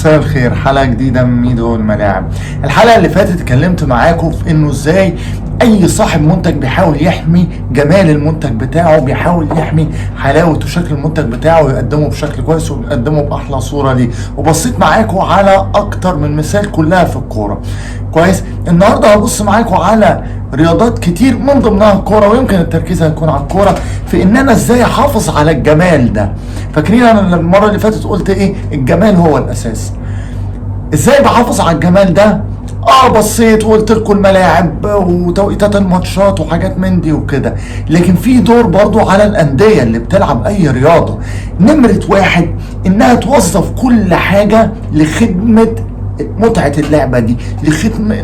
مساء الخير. حلقة جديدة من ميدو الملاعب. الحلقة اللي فاتت اتكلمت معاكم في انه ازاي اي صاحب منتج بيحاول يحمي جمال المنتج بتاعه، بيحاول يحمي حلاوة وشكل المنتج بتاعه ويقدمه بشكل كويس ويقدمه باحلى صورة ليه. وبصيت معاكم على اكتر من مثال كلها في الكورة. كويس، النهارده هبص معاكم على رياضات كتير من ضمنها الكورة، ويمكن التركيز هيكون على الكورة في ان انا ازاي احافظ على الجمال ده. فاكرين انا المرة اللي فاتت قلت ايه؟ الجمال هو الاساس. ازاي بحافظ على الجمال ده؟ بصيت وقلت لكم الملاعب وتوقيتات الماتشات وحاجات من دي وكده، لكن في دور برضو على الاندية اللي بتلعب اي رياضة. نمره واحد انها توظف كل حاجة لخدمة متعة اللعبة دي،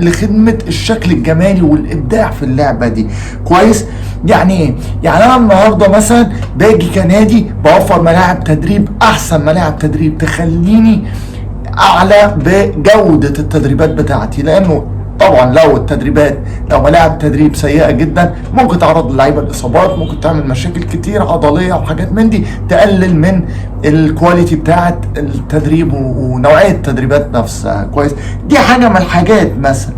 لخدمة الشكل الجمالي والإبداع في اللعبة دي. كويس؟ يعني إيه؟ يعني أنا النهاردة مثلا باجي كنادي بوفر ملاعب تدريب، أحسن ملاعب تدريب تخليني أعلى بجودة التدريبات بتاعتي، لأنه طبعا لو التدريبات، لو ملاعب تدريب سيئة جدا ممكن تعرض اللعيبة لإصابات، ممكن تعمل مشاكل كتير عضلية وحاجات من دي تقلل من ال quality بتاعة التدريب ونوعية التدريبات نفسها. كويس، دي حاجة من الحاجات. مثلا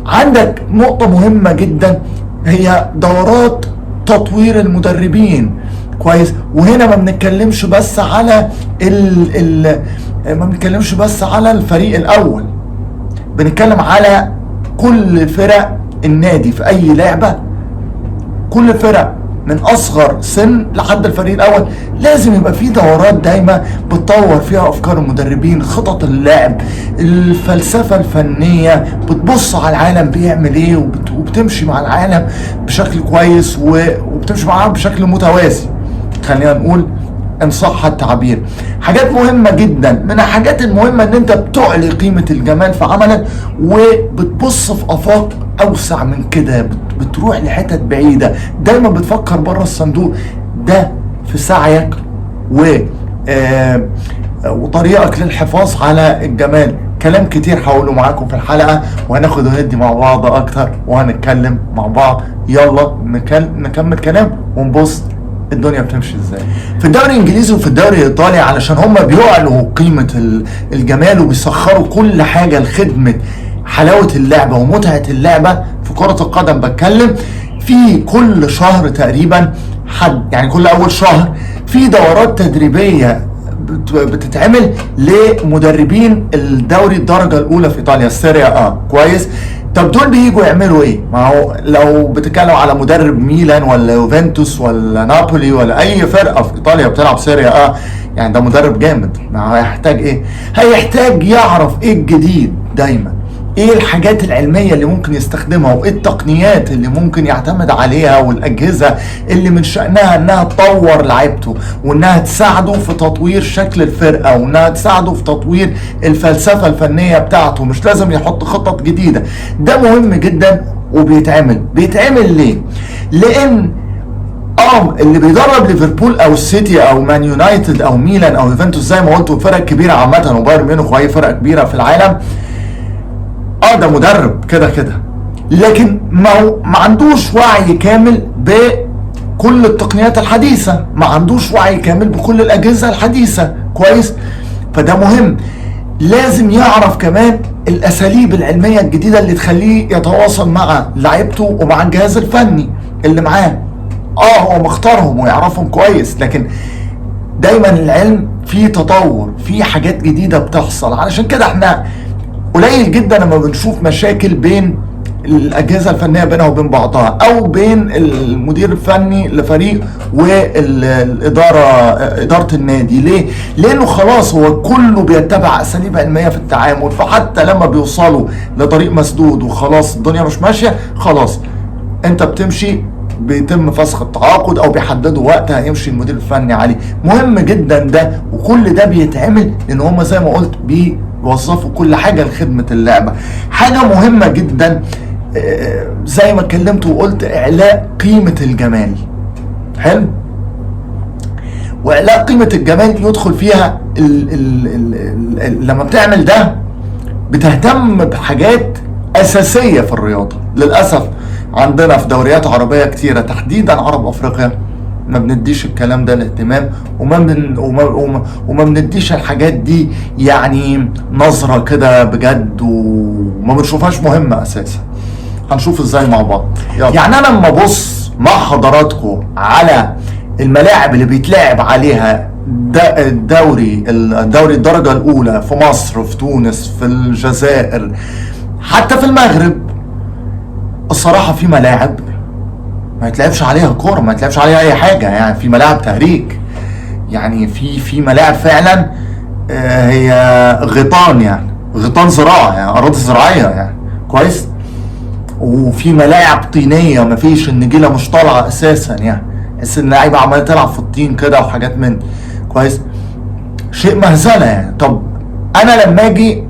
عندك نقطة مهمة جدا هي دورات تطوير المدربين. كويس، وهنا ما بنتكلمش بس على ال ال ما بنتكلمش بس على الفريق الأول، بنتكلم على كل فرق النادي في اي لعبة، كل فرق من اصغر سن لحد الفريق الاول لازم يبقى في دورات دايما بتطور فيها افكار المدربين، خطط اللعب، الفلسفة الفنية، بتبص على العالم بيعمل ايه وبتمشي مع العالم بشكل كويس وبتمشي معاه بشكل متوازي، خلينا نقول ان صح التعبير. حاجات مهمة جدا. من الحاجات المهمة ان انت بتعلي قيمة الجمال في عملك وبتبص في افاق اوسع من كده، بتروح لحتت بعيدة، دايما بتفكر بره الصندوق. ده في سعيك وطريقك للحفاظ على الجمال. كلام كتير هقوله معاكم في الحلقة، وهناخد وندي مع بعض اكتر وهنتكلم مع بعض. يلا نكمل كلام ونبص الدنيا بتمشي ازاي في الدوري الانجليزي وفي الدوري الايطالي، علشان هم بيعلوا قيمة الجمال وبيسخروا كل حاجة لخدمة حلاوة اللعبة ومتعة اللعبة. في كرة القدم بتكلم، في كل شهر تقريبا حد، يعني كل اول شهر في دورات تدريبية بتتعمل لمدربين الدوري الدرجة الاولى في ايطاليا، السيريا ا. كويس، طب دول بييجوا يعملوا ايه؟ ما هو لو بتتكلم على مدرب ميلان ولا يوفنتوس ولا نابولي ولا اي فرقه في ايطاليا بتلعب سيريا ا، يعني ده مدرب جامد، ما هو هيحتاج ايه؟ هيحتاج يعرف ايه الجديد دايما، ايه الحاجات العلمية اللي ممكن يستخدمها، وايه التقنيات اللي ممكن يعتمد عليها، والاجهزة اللي من شأنها انها تطور لعيبته وانها تساعده في تطوير شكل الفرقة وانها تساعده في تطوير الفلسفة الفنية بتاعته. مش لازم يحط خطط جديدة. ده مهم جدا وبيتعمل. بيتعمل ليه؟ لان اللي بيدرب ليفربول او السيتي او مان يونايتد او ميلان او يوفنتوس زي ما قلت، وفرق كبيرة عامة، وبايرن ميونخ واي فرقة كبيرة في العالم، ده مدرب كده كده، لكن ما عندوش وعي كامل بكل التقنيات الحديثة، ما عندوش وعي كامل بكل الأجهزة الحديثة. كويس، فده مهم. لازم يعرف كمان الأساليب العلمية الجديدة اللي تخليه يتواصل مع لعيبته ومع الجهاز الفني اللي معاه. هو مختارهم ويعرفهم كويس، لكن دايما العلم فيه تطور، فيه حاجات جديدة بتحصل. علشان كده احنا قليل جدا لما بنشوف مشاكل بين الأجهزة الفنية بينها وبين بعضها، أو بين المدير الفني لفريق والإدارة، إدارة النادي. ليه؟ لأنه خلاص هو كله بيتبع أساليب علمية في التعامل، فحتى لما بيوصلوا لطريق مسدود وخلاص الدنيا مش ماشية، خلاص أنت بتمشي، بيتم فسخ التعاقد أو بيحددوا وقت هيمشي المدير الفني عليه. مهم جدا ده، وكل ده بيتعمل لأن هم زي ما قلت بيوظفوا كل حاجة لخدمة اللعبة. حاجة مهمة جدا زي ما اتكلمت وقلت، إعلاء قيمة الجمال. حلو، وإعلاء قيمة الجمال يدخل فيها ال ال ال ال لما بتعمل ده بتهتم بحاجات أساسية في الرياضة. للأسف عندنا في دوريات عربية كتيرة، تحديدا عرب أفريقيا، ما بنديش الكلام ده الاهتمام، وما بنديش الحاجات دي يعني نظرة كده بجد، وما بنشوفهاش مهمة اساسا. هنشوف ازاي مع بعض. يلا. يعني انا لما ابص مع حضراتكم على الملاعب اللي بيتلعب عليها الدوري الدرجة الأولى في مصر، في تونس، في الجزائر، حتى في المغرب، الصراحة في ملاعب ما يتلعبش عليها كورة، ما يتلعبش عليها أي حاجة. يعني في ملاعب تهريج، يعني في ملاعب فعلا هي غيطان، يعني غيطان زراعة، يعني أراضي زراعية يعني كويس. وفي ملاعب طينية ما فيش النجيلة مش طالعة أساسا، يعني تحس إن اللعيبة عمالة تلعب في الطين كده وحاجات من كويس، شيء مهزلة يعني. طب أنا لما أجي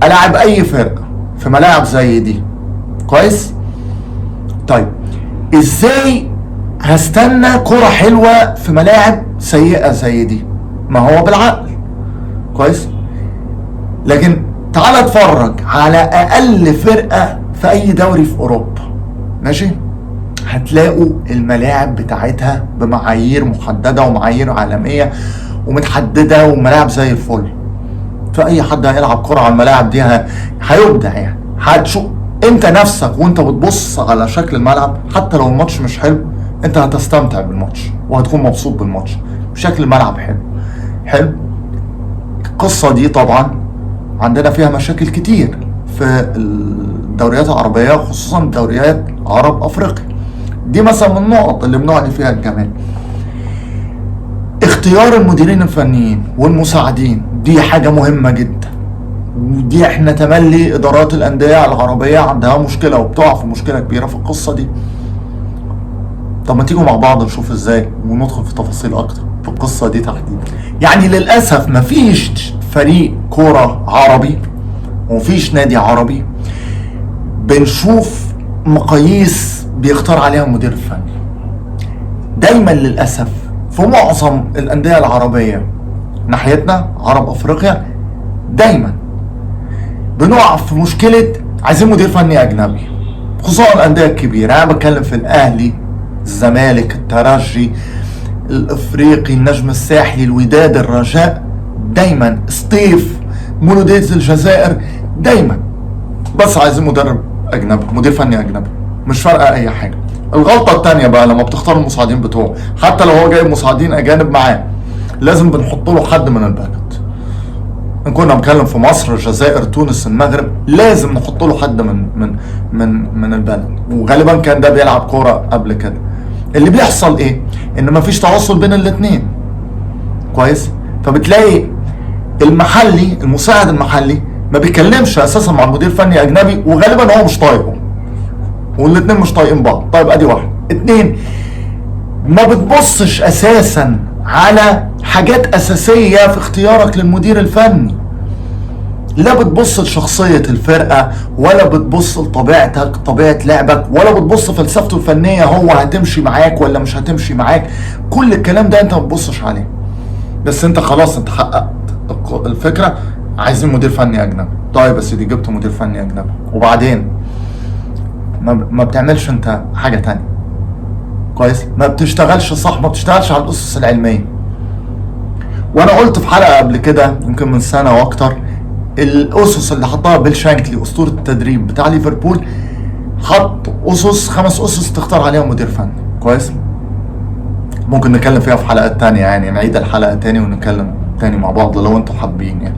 ألعب أي فرقة في ملاعب زي دي كويس، طيب ازاي هستنى كرة حلوة في ملاعب سيئة زي دي؟ ما هو بالعقل كويس. لكن تعال اتفرج على اقل فرقة في اي دوري في اوروبا، ماشي، هتلاقوا الملاعب بتاعتها بمعايير محددة ومعايير عالمية ومتحددة وملاعب زي الفل. فاي حد هيلعب كرة على الملاعب دي هيبدع يعني. هتشوف انت نفسك وانت بتبص على شكل الملعب، حتى لو الماتش مش حلو انت هتستمتع بالماتش وهتكون مبسوط بالماتش، بشكل الملعب حلو. حلو. القصة دي طبعا عندنا فيها مشاكل كتير في الدوريات العربية، خصوصا دوريات عرب افريقيا. دي مثلا من النقط اللي بنعني فيها الجمال. اختيار المديرين الفنيين والمساعدين دي حاجة مهمة جدا، ودي احنا تملي ادارات الاندية العربية عندها مشكلة وبتقع في مشكلة كبيرة في القصة دي. طب ما تيجوا مع بعض نشوف ازاي وندخل في تفاصيل اكتر في القصة دي تحديدا. يعني للأسف مفيش فريق كورة عربي ومفيش نادي عربي بنشوف مقاييس بيختار عليها المدير الفني. دايما للأسف في معظم الأندية العربية ناحيتنا عرب أفريقيا دايما بنقع في مشكلة عايزين مدير فني أجنبي، خصوصا الأندية الكبيرة. أنا بتكلم في الأهلي، الزمالك، الترجي، الإفريقي، النجم الساحلي، الوداد، الرجاء، دايما سطيف، مولودية الجزائر، دايما بس عايزين مدرب أجنبي، مدير فني أجنبي، مش فارقة أي حاجة. الغلطة التانية بقى لما بتختار المساعدين بتوعه، حتى لو هو جايب مساعدين أجانب معاه لازم بنحط له حد من البلد. إن كنا بنتكلم في مصر، الجزائر، تونس، المغرب، لازم نحط له حد من من من من البلد، وغالبا كان ده بيلعب كورة قبل كده. اللي بيحصل ايه؟ ان مفيش تواصل بين الاتنين كويس، فبتلاقي المحلي المساعد المحلي ما بيتكلمش اساسا مع المدير الفني اجنبي، وغالبا هو مش طايقة والاتنين مش طايقين بعض. طيب ادي واحد. اتنين، ما بتبصش اساسا على حاجات اساسية في اختيارك للمدير الفني. لا بتبص لشخصية الفرقة، ولا بتبص لطبيعتك، طبيعة لعبك، ولا بتبص فلسفته الفنية هو هتمشي معاك ولا مش هتمشي معاك. كل الكلام ده انت ما بتبصش عليه، بس انت خلاص انت حققت الفكرة، عايزين مدير فني اجنبي. طيب يا سيدي جبت مدير فني اجنبي، وبعدين ما بتعملش انت حاجة تانية كويس، ما بتشتغلش صح، ما بتشتغلش على الاسس العلمية. وانا قلت في حلقة قبل كده يمكن من سنة واكتر، الاسس اللي حطها بيل شانكلي اسطورة التدريب بتاع ليفربول، حط اسس، 5 اسس تختار عليها مدير فني كويس. ممكن نتكلم فيها في حلقات تانية، يعني نعيد الحلقة تاني ونتكلم تاني مع بعض لو انتوا حابين. يعني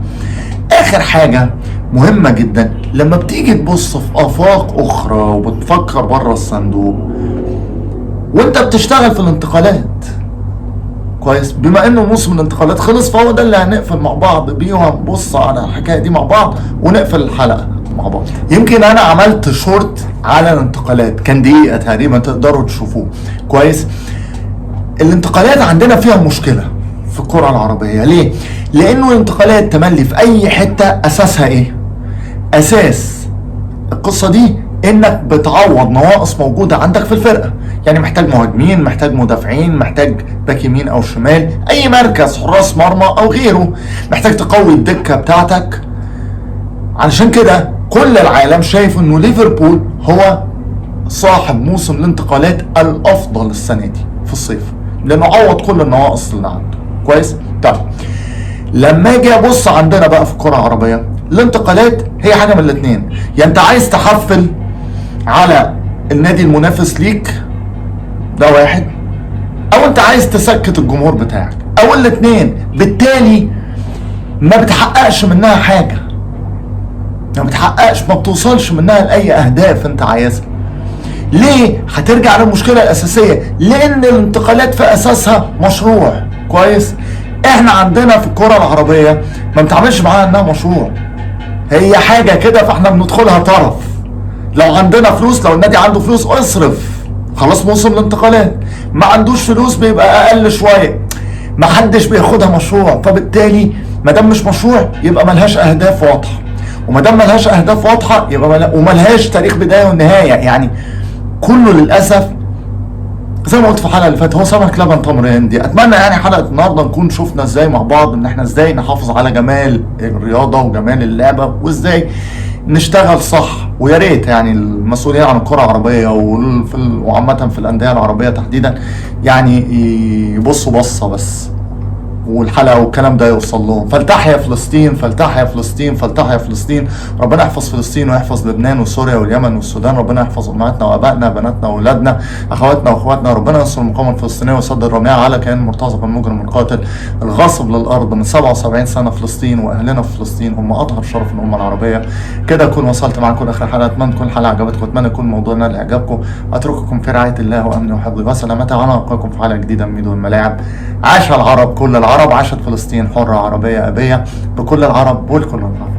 اخر حاجة مهمة جدا، لما بتيجي تبص في افاق اخرى وبتفكر بره الصندوق وانت بتشتغل في الانتقالات كويس، بما انه موسم الانتقالات خلص فهو ده اللي هنقفل مع بعض بيه، وهنبص على الحكاية دي مع بعض ونقفل الحلقة مع بعض. يمكن انا عملت شورت على الانتقالات كان دقيقة تقريبا تقدروا تشوفوه كويس. الانتقالات عندنا فيها مشكلة في الكره العربية. ليه؟ لانه الانتقالات تملي في اي حتة اساسها ايه؟ اساس القصة دي انك بتعوض نواقص موجودة عندك في الفرقة، يعني محتاج مهاجمين، محتاج مدافعين، محتاج باك يمين او شمال، اي مركز، حراس مرمى او غيره، محتاج تقوي الدكة بتاعتك. علشان كده كل العالم شايف انه ليفربول هو صاحب موسم الانتقالات الافضل السنة دي في الصيف. لانه عوض كل النواقص اللي عنده. كويس؟ طيب لما اجي ابص عندنا بقى في الكره العربية، الانتقالات هي حاجة من الاثنين، يا انت عايز تحفل على النادي المنافس ليك، ده واحد، او انت عايز تسكت الجمهور بتاعك، او الاثنين. بالتالي ما بتحققش منها حاجة، ما بتحققش، ما بتوصلش منها لاي اهداف انت عايزها. ليه؟ هترجع للمشكلة الاساسية، لان الانتقالات في اساسها مشروع. كويس؟ احنا عندنا في الكره العربية ما بنتعاملش معاها انها مشروع، هي حاجة كده، فاحنا بندخلها طرف. لو عندنا فلوس، لو النادي عنده فلوس اصرف، خلاص موسم الانتقالات. ما عندوش فلوس بيبقى اقل شوية، ما حدش بياخدها مشروع. فبالتالي ما دام مش مشروع يبقى ملهاش اهداف واضحة، وما دام ملهاش اهداف واضحة يبقى وملهاش تاريخ بداية ونهاية. يعني كله للاسف زي ما قلت في الحلقة اللي فاتت هو سمك لبن تمر هندي. اتمنى يعني حلقة النهارده نكون شفنا ازاي مع بعض ان احنا ازاي نحافظ على جمال الرياضة وجمال اللعبة، وازاي نشتغل صح. ويا ريت يعني المسؤولين عن الكره العربية وعامة في الاندية العربية تحديدا يعني يبصوا بصة بس، والحلقة والكلام ده يوصل لهم. فلتحيا فلسطين، فلتحيا فلسطين، فلتحيا فلسطين. ربنا يحفظ فلسطين ويحفظ لبنان وسوريا واليمن والسودان. ربنا يحفظ امهاتنا وابائنا، بناتنا واولادنا، اخواتنا واخواتنا. ربنا ينصر المقاومة الفلسطينية ويسد الرمية على كيان المرتزق المجرم القاتل الغاصب للارض من 77 سنة. فلسطين واهلنا في فلسطين هم اطهر شرف الامة العربية. كده اكون وصلت معاكم لاخر حلقة. اتمنى تكون الحلقة عجبتكم، اتمنى يكون موضوعنا اللي عجبكم. اترككم في رعاية الله وامنه وحفظه وسلامته، وانا القاكم في حلقة جديدة من ميدو الملاعب. عاش العرب، كل العرب، عاشت فلسطين حرة عربية أبية، بكل العرب والكل العرب.